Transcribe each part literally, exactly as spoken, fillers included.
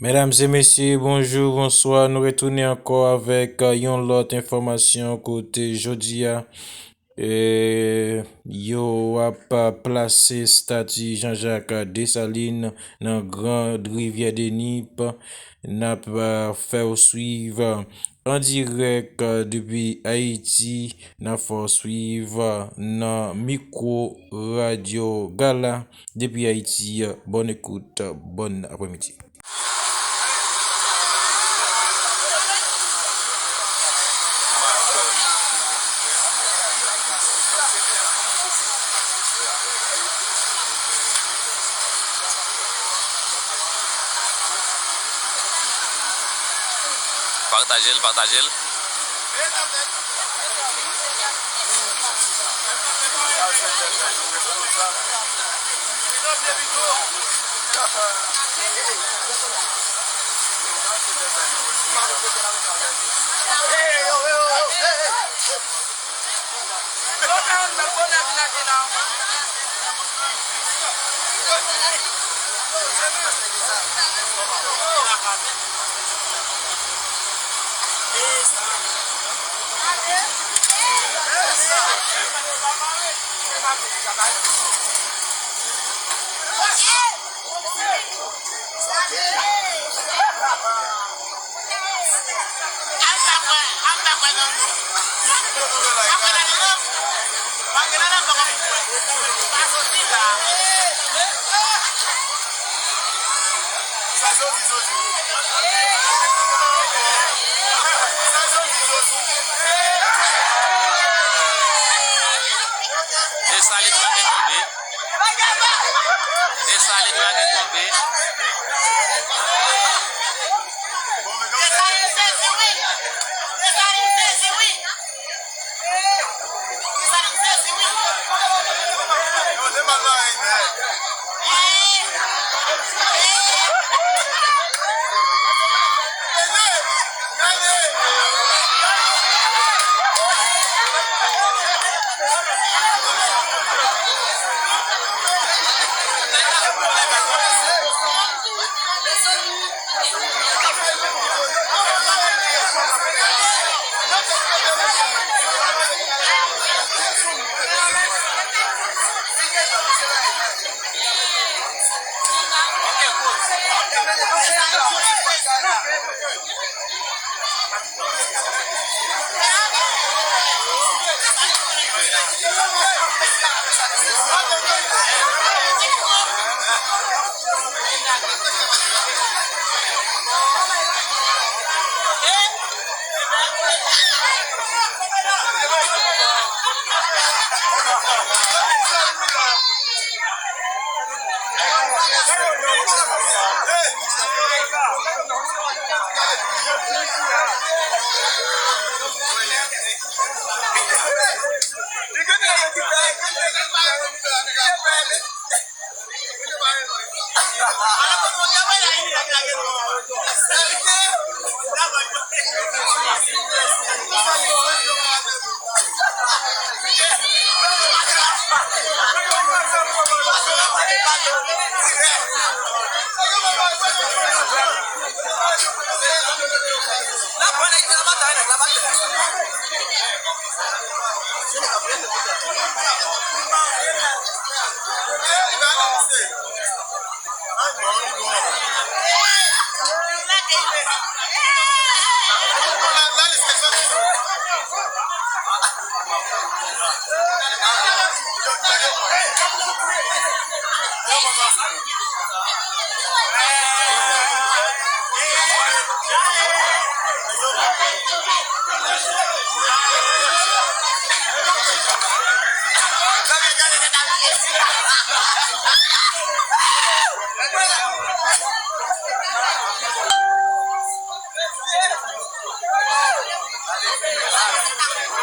Medam e mesye, bonjou, bonswa. Nou retounen ankò avèk, euh, yon lòt enfòmasyon kote jodi a, euh, yo ap plase estati Jean-Jacques Dessalines nan Grand Rivière de Nip. N ap, euh, fè w swiv an dirèk, euh, depi Ayiti, nan fò swiv, euh, nan mikwo Radyo Gala depi Ayiti. Bòn ekout, bòn aprèmidi. Pataje l, pataje l. Desalin pa gen tonbe. Desalin pa gen tonbe. Desalin sezi wi. Desalin sezi wi. Desalin sezi wi.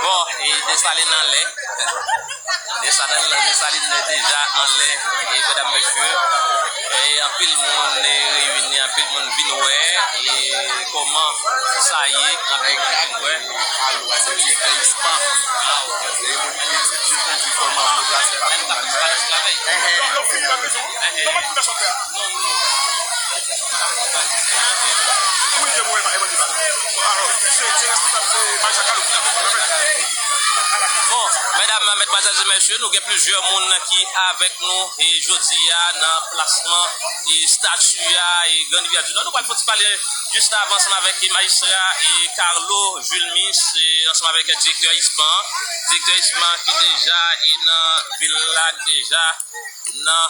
Bon, e Desalin anlè. Desalin, Desalin deja anlè. E medam, mesye, e anpil moun, e, reyini, anpil moun vin wè, e kòman sa ye, anpil moun vin wè. Alò, se ti fè ispan. E moun ki etidye kondui kò manbo la, se pa pou mwen menm. Enhen. Bon, medam, medmwazèl e mesye, nou gen plizyè moun ki avèk nou e jodi a nan plasman e stati a e Gran Rivyè di Nò. Nou pral fè yon ti pale jis avan ansanm avèk e majistra e Carlo Julmis e ansanm avèk direktè ISPAN an. Direktè ISPAN ki deja e nan vil la deja nan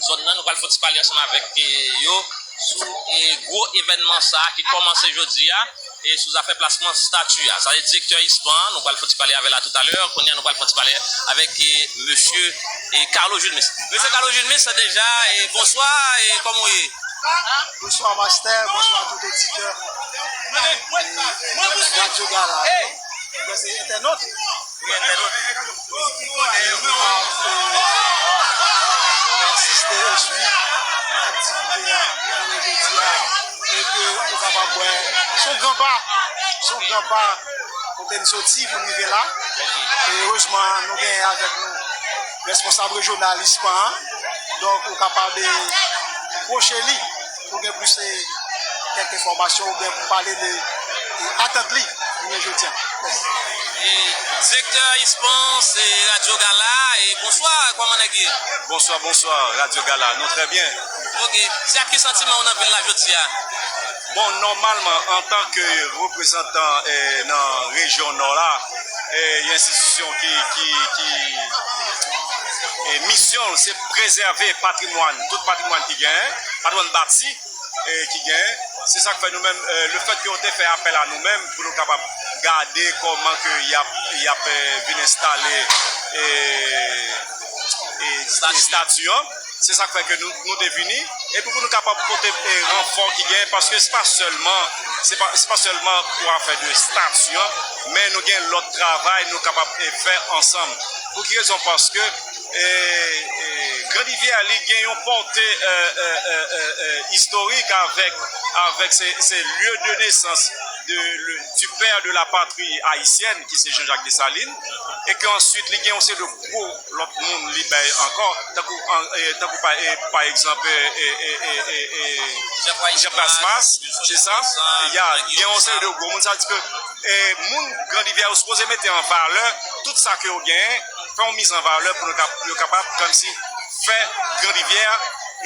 zòn nan. Nou pral fè yon ti pale ansanm avèk e yo sou e gwo evènman sa a ki kòmanse jodi a e sou zafè plasman stati a. Sa se direktè ISPAN an, nou pral fè yon ti pale avè l a toutalè. Kounye a nou pral fè yon ti pale avèk e mesye e Carlo Julmis. Mesye Carlo Julmis, deja e bonswa e kòman w ye? Bonswa mastè, bonswa tout oditè Radyo Gala yo. Mwen se entènot. Wi, entènot. Asiste e swiv aktivite a jounen jodi a e ke ou kapab wè se yon gran pa, se yon gran pa kote n soti pou n rive la. E erezman nou genyen avèk nou responsab rejyonal ISPAN an. Donk ou kapab e pwoche li pou gen plis e kèk enfòmasyon oubyen pou pale de e atant li jounen jodi a. Mèsi. E direktè ISPAN se Radyo Gala e bonswa, kòman nèg ye? Bonswa, bonswa, Radyo Gala, nou trè byen. Ok, se ak ki santiman w nan vil la jodi a? Bon, nòmalman, antanke reprezantan e nan rejyon Nò la, e yon enstitisyon ki, ki, ki e misyon l se prezève patrimwàn, tout patrimwàn ki genyen, patrimwàn bati e ki genyen. Se sa k fè nou menm, e lefètke yo te fè apèl a nou menm pou nou kapab gade kòman ke y ap, y ap e vin enstale e e estati an. Se sa k fè ke nou, nou te vini. Epi pou nou kapab pote e ranfò ki genyen, paske se pa sèlman, se pa, se pa sèlman pou afè de estati an, men nou gen lòt travay nou kapab e fè ansanm. Pou ki rezon? Paske e, e Gran Rivyè li gen yon pòte e, e, e, e, e istorik avèk, avèk se, se lye de nesans de, le, du père de la patrie haïtienne, ki se Jean-Jacques Dessalines, e ke answit li gen yon seri de gwo lòt moun li bay ankò, tankou, an, e, tankou pa, e, pa egzanp, e, e, Jean Price Mars, se sa, y a, gen yon seri de gwo moun, sa vle di ke e, moun Gran Rivyè yo sipoze mete an valè tout sa ke yo genyen, fè yon miz an valè pou nou kap-, yo kapab kòmsi fè Gran Rivyè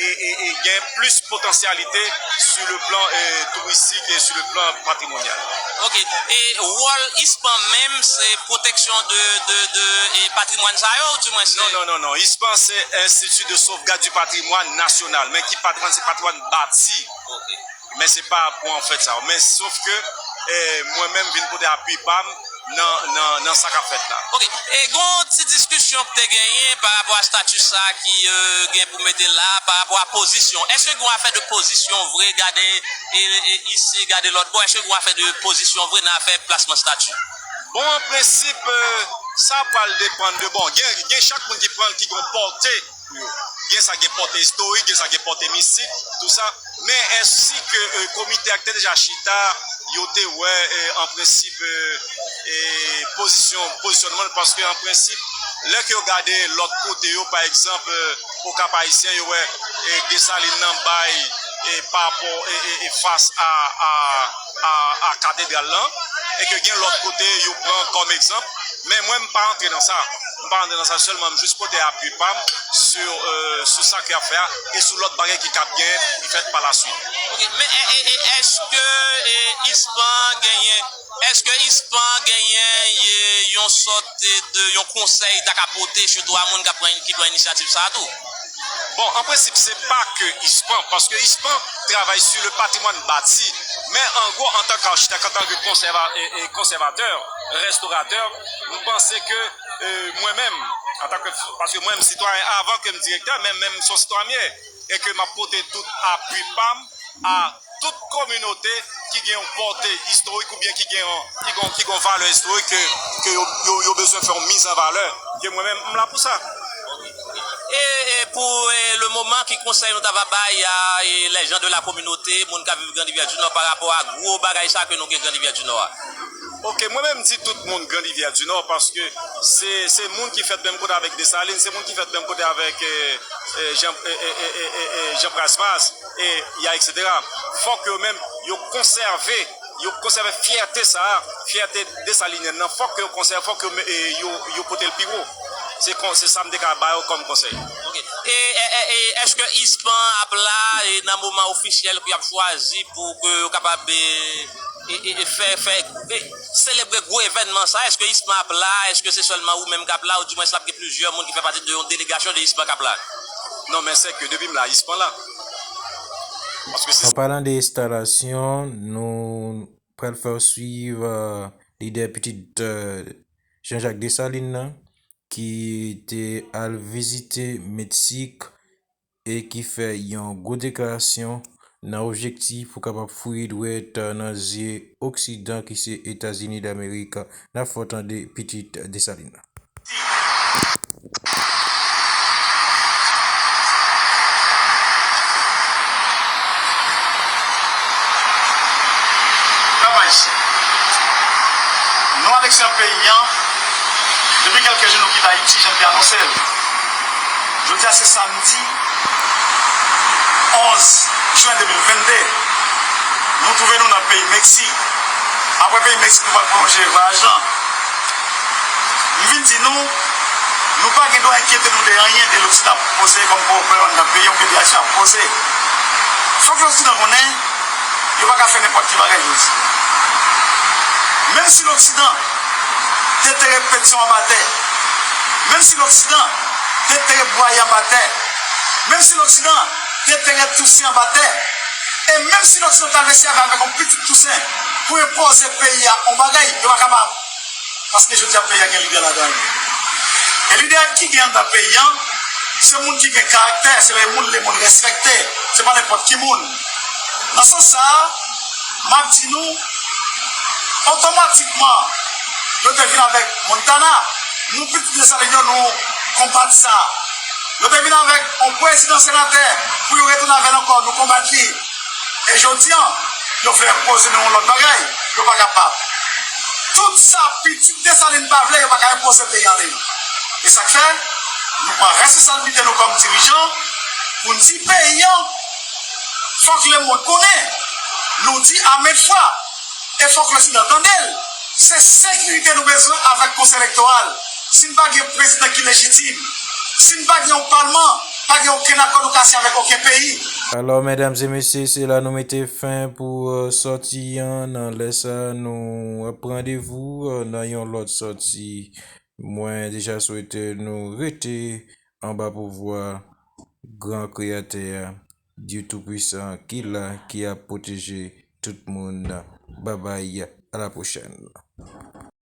e, e, e gen plis potansyalite sur le plan e, touristik e sur le plan patrimonyal. Ok. E wòl ISPAN menm se pwoteksyon de, de, de e patrimwàn sa yo, ou di mwen se... Non, non, non, non. ISPAN se Institut de Sauvegarde du Patrimoine National, men ki patrimwàn? Se patrimwàn bati. Ok. Men se pa pou an fèt sa. Men sof ke e, mwen menm vin pote apui pa m nan, nan, nan sa k ap fèt la. Ok. E gen yon ti diskisyon ki te genyen pa rapò a stati sa ki e, gen pou mete la, pa rapò a pozisyon. Èske gen yon afè de pozisyon vre, gade e, e, isi, gade lòt bò? Èske gen yon afè de pozisyon vre nan afè plasman stati? Bon, an prensip, e, sa pral depann de, bon, gen, gen chak moun ki pran l ki gen yon pòte pou yo. Gen sa gen pòte istorik, gen sa gen pòte mistik, tou sa. Men èske e, komite a ki te deja chita, yo te wè e, an prensip e, e, pozisyon, pozisyònman l? Paske an prensip, lè ke yo gade lòt kote yo, pa egzanp, e, Okap Ayisyen, yo wè e, Desalin nan bay e, pa rapò e, e, e fas a, a, a, a katedral lan, e ke gen lòt kote yo pran kòm egzanp. Men mwen, m pa antre nan sa. M pa antre nan sa, sèlman m jis pote apui pa m sou, e, sou sa ke y ap fè a e sou lòt bagay ki kab genyen ki fèt pa la swit. Ok, men e, e, e, èske e, ISPAN genyen, èske ISPAN genyen e, yon sòt e, de yon konsèy ta ka pote sitou a moun k ap pran, ki pran inisyativ sa a tou? Bon, an prensip, se pa ke ISPAN, paske ISPAN travay sur le patrimoine bâti. Men an gwo, antanke achitèk, antanke konsèva-, e, e konsèvatè, restoratè, m panse ke e, mwen menm, antanke, paske mwen menm sitwayen avan ke m direktè, men menm m se yon sitwayen, e ke m ap pote tout apui pa m a tout kominote ki gen yon pòte istorik oubyen ki gen yon, ki gen, ki gen yon valè istorik ke, ke yo, yo, yo bezwen fè yon miz an valè, ke mwen menm, m la pou sa. E, e pou e, le moman, ki konsèy nou ta va bay a e, les gens de la communauté, moun k ap viv Gran Rivyè di Nò, pa rapò a gwo bagay sa ke nou gen Gran Rivyè di Nò a? Ok, mwen menm di tout moun Grand Rivière du Nord paske se se moun ki fèt menm kote avèk Desalin, se moun ki fèt menm kote avèk eh, eh, Jean, eh, eh, eh, eh, eh, eh, Jean Prasmas e ya, et cetera. Fòk yo menm yo konsève, yo konsève fyète sa a, fyète desalinyen nan. Fòk yo konsève, fòk yo, eh, yo, yo pote l pi wo. Se kon- se sa m te ka ba yo kòm konsèy. Ok. E, e, e, e èske ispan ap la e nan moman ofisyèl ke y ap chwazi pou ke yo kapab e, e, e, e fè, fè e, selebre gwo evènman sa? Èske ispan ap la? Èske se sèlman ou menm k ap la? Ou dimwens l ap gen plizyè moun ki fè pati de yon delegasyon de ispan k ap la? Non, men se ke depi m la, ispan la. Paske se An palan de enstalasyon, nou pral fè w swiv lidè pitit Jean-Jacques Dessalines nan ki te al vizite Meksik e ki fè yon gwo deklarasyon nan objektif pou kapab fouye dwèt nan zye Oksidan ki se Etazini Damerik. N ap fè w tande pitit Dessalines nan. Pèp ayisyen, nou anekse peyi an depi kèlke jou nou kite Ayiti, jan n te anonse l. Jodi a se samdi onz jen de mil vennde. Nou twouve nou nan peyi Meksik. Apre peyi Meksik, nou pral pwolonje vwayaj lan. M vin di nou, nou pa gen dwa enkyete nou de anyen de Loksidan ap poze kòm pwoblèm anndan peyi an oubyen de aksyon ap poze. Fòk Loksidan konnen, yo pa ka fè nenpòt ki bagay jodi. Menm si Loksidan te tere Petyon anba tè, menm si Loksidan te tere Bwaye anba tè, menm si Loksidan te tere Tousen anba tè, e menm si Loksidan ta vle sèvi avèk yon pitit Tousen pou enpoze peyi a yon bagay, yo pa kapab. Paske jodi a peyi a gen lidè ladan l. E lidè ki gen anndan peyi an, se moun ki gen karaktè, se moun lemonn respekte, se pa nenpòt ki moun. Nan sans sa a, m ap di nou, otomatikman, yo te vin avèk Montana, nou pitit Desalin yo, nou konbat sa. Yo te vin avèk yon prezidan senatè pou yo retounen avè l ankò, nou konbat li. E jodi a, yo vle enpoze nou yon lòt bagay, yo pa kapab. Tout sa pitit Desalin pa vle, yo pa ka enpoze peyi an li. E sa k fè, nou pran responsablite nou kòm dirijan pou n di peyi an, fòk lemonn konnen, nou di amen fwa, e fòk Loksidan tande l. Se sekirite nou bezwen avèk Konsèy Elektoral. Si n pa gen prezidan ki lejitim, si n pa gen yon palman, pa gen okenn akò nou ka siyen avèk okenn peyi. Alò, medam e mesye, se la nou mete fen pou sòti an. Nan lè sa, nou ap pran randevou nan yon lòt sòti. Mwen deja swete nou rete anba pouvwa Gran Kreyatè a, Dye Toupwisan, ki la, ki ap pwoteje tout moun. Babay, a la pwochèn.